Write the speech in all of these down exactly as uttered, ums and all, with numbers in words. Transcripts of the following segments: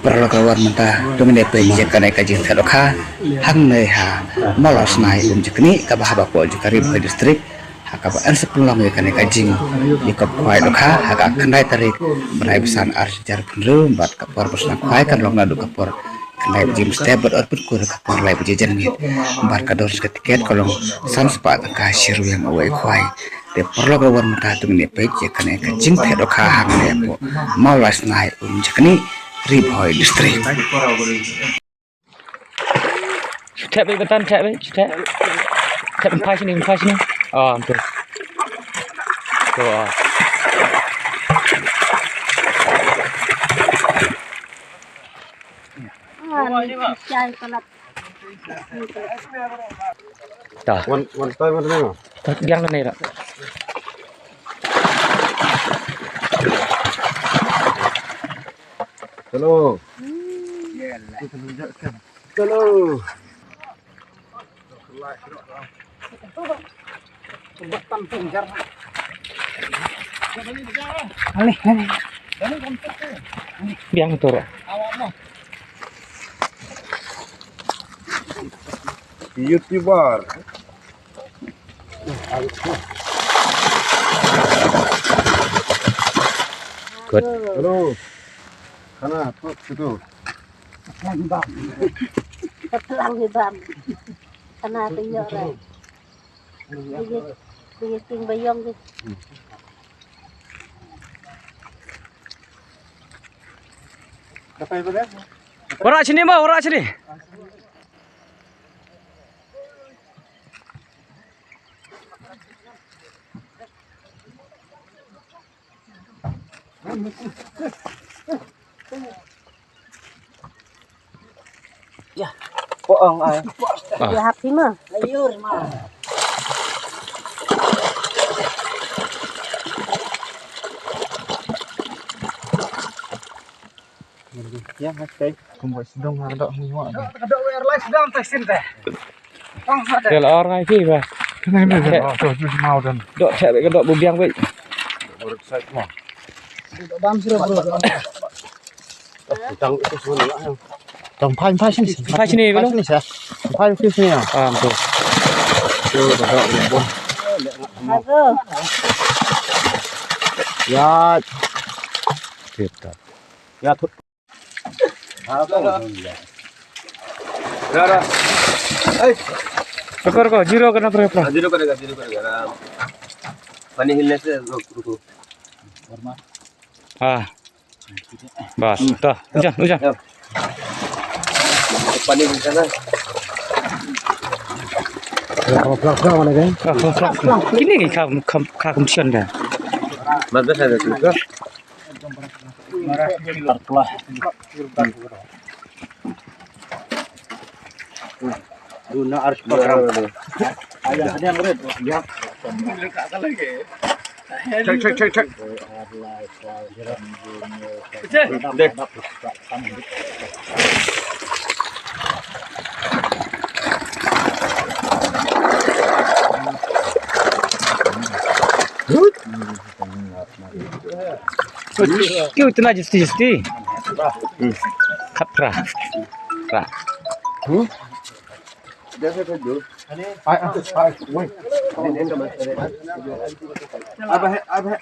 Paralok, ka wan mynta to ngin ïa peit ïa kane ka jingthied dohkha hangne ha Mawlasnai Umjakni, kaba hapoh jong ka Ri Bhoi District, ha kaba yn sa pynlong ïa kane ka jingïakop khwai dohkha ha ka khyndai tarik bnai ba san, ar hajar arphew hynriew, bad ka por ba sdang khwai kan long naduh ka por khyndai baje mynstep bad yn pynkur ha ka por lai baje janmiet. Bad ka dor jong ka tiket ka long san spah tyngka shi ryngwiang uwei u khwai. Te paralok, ka wan mynta to ngin ïa peit ïa kane ka jingthied dohkha hangne hapoh Mawlasnai Umjakni, Ri Bhoi District. Thep beit, Batan, thep beit, thep. Thep, phai shane, phai shane. Ah, betul. Tu, ah. Ta. Wan, wan, tai, wan, tai. Ta, biang na nai ra. Hello. Hello. Biang tu ra. YouTuber. Good. Hello. Kana tu situ. Katlang ni bam. Kana tu ïoh re. Bagi, bagi ting bayong tu. Warah sini, Bah, warah sini. Ya, poong ai. Ah. Ya, happy ma. Layur ma. Ya, happy. Kumba sedang ada ni wa. Ada air light sedang tak sin teh. Tel or ngai ki ba. Ngai ni dah. Oh, tu tu mau dan. Dok cek ka dok bubiang bik. Baru side ma. Dok dam sira bro. Tang itu semua ni. Tang phai phai sini. Phai sini, phai sini sah. Phai phai sini ya. Ah, betul. Tu dah dah bom. Bagus. Ya. Kita. Ya tu. Dah, dah. Hai. Rekod, rekod. Zero kena berapa? Ah, zero kena, zero kena. Pani hilne se ruk, ruk, ruk. Ah. Bas. Dah. Hujan, hujan. Ya. Pani di sana. Kalau pelan-pelan mana kan? Ah, pelan-pelan. Kini ni kam, kam, kam sian kan? Mas dah ada tu. Duna harus program. Check, check, check, check. Deh. Kyu tena jisti jisti. Hmm. Khatra. Khatra. Hmm. Ai, ai, ai, woi. Abah, abah.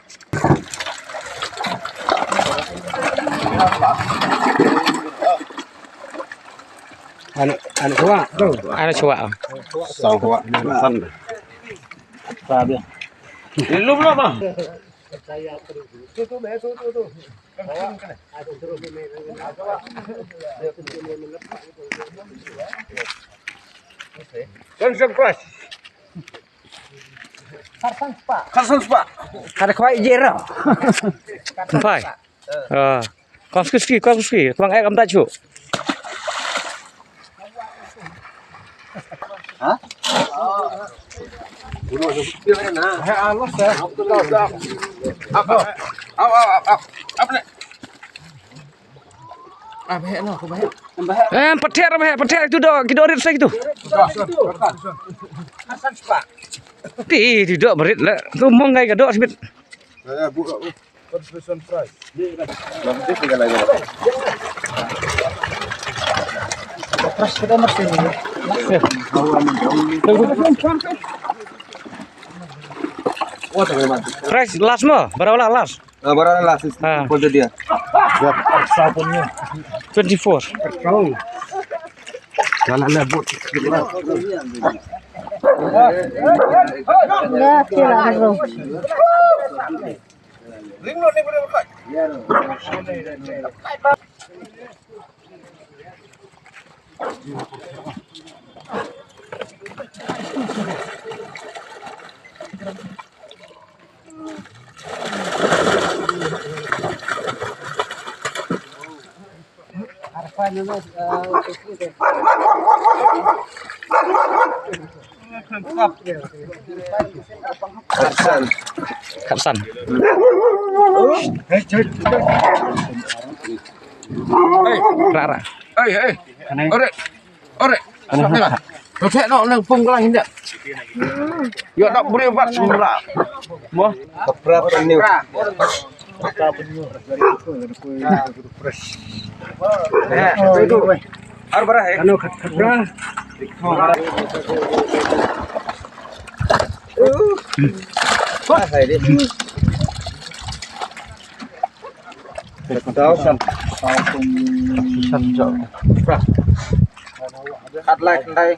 Anu, anu cuak tu. Anu cuak. Sang cuak. San. Sa dia. Lu belum, Bang? Kan surprise. Kharsan spah. Kharsan spah. Kada khwai jero. Empai. Ah. Kau suki, kau suki. Kau ai kam tak cu. Ha? Uno se suki na. Hai alos eh. Apa? Apa apa apa. Apa ni? Ah, bahek no, aku bahek. Eh, petek dah bahek, petek tu dah, kita rit saya tu. Kharsan spah. Ti, ti dah berit lah. Tu monggai ka dah sebit. Eh, bu, bu. Price last mo, baroh wala last. Ah, baroh wala last. Ah. Twenty-four. Khatsan. Ra, ra. Ore. Ore. Sakela. Kau cek nok nang pung kelang indah. Yo nak beri empat semula. Mo. Kepra penuh. Ar bara hai. Kano khat khat bra. Khat lai khat lai.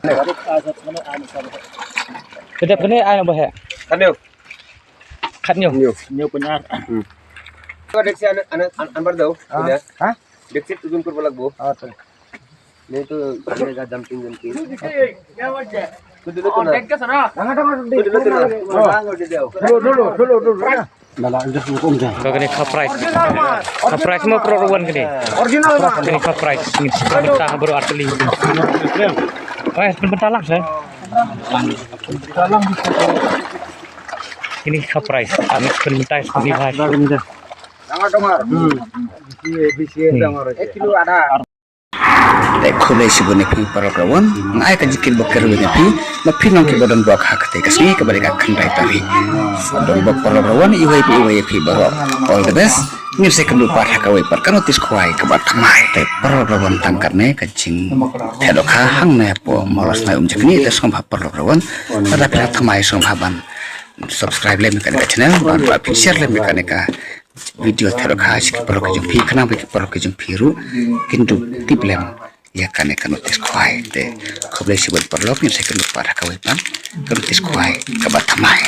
Kedap kene ai nang bah. Khat nyo. Khat nyo. Nyo. Nyo punya. Ko dek si an an an bar dau. Ha? Dek sit ujung kurba lagbo. Ah, tu. Ni tu ni ga jumping jumping. Tu dulu tu na. Tu dulu tu na. Dulu dulu dulu dulu. Ka kane ka price. Ka price mo pro wan kane. Original. Kane ka price. Ni si ka ta baru arteli. Price pun bentalang sah. Ini ka price. Ani pun bentai seperti bahas. Jangan dengar. Hmm. Bisi bisi dengar. Kilo ada. Te khublei shibun ïa phi paralok rawon, nga ai ka jingkyrpad ba kyrwiang ïa phi, ba phin long kiba don bok ha kata ka sngi kaba dei ka khyndai tarik. Don bok paralok rawon, iwei pa iwei ïa phi baroh. All the best. Ngin sa ïakynduh pat ha kawei pat ka notice khwai kaba thymmai. Te paralok rawon tang katne ka jingtheh dohkha hangne hapoh Mawlasnai Umjakni te sngewbha paralok rawon. Lada phi la thymmai sngewbha ban subscribe lem ïa kane ka channel, bad phin share lem ïa kane ka video theh dohkha sha ki paralok ki jong phi, khnang ba ki paralok ki jong phi ruh kin dup tip lem ïa kane ka notice khwai. Te khublei shibun paralok, ngin sa ïakynduh pat ha kawei pat ka notice khwai kaba thymmai.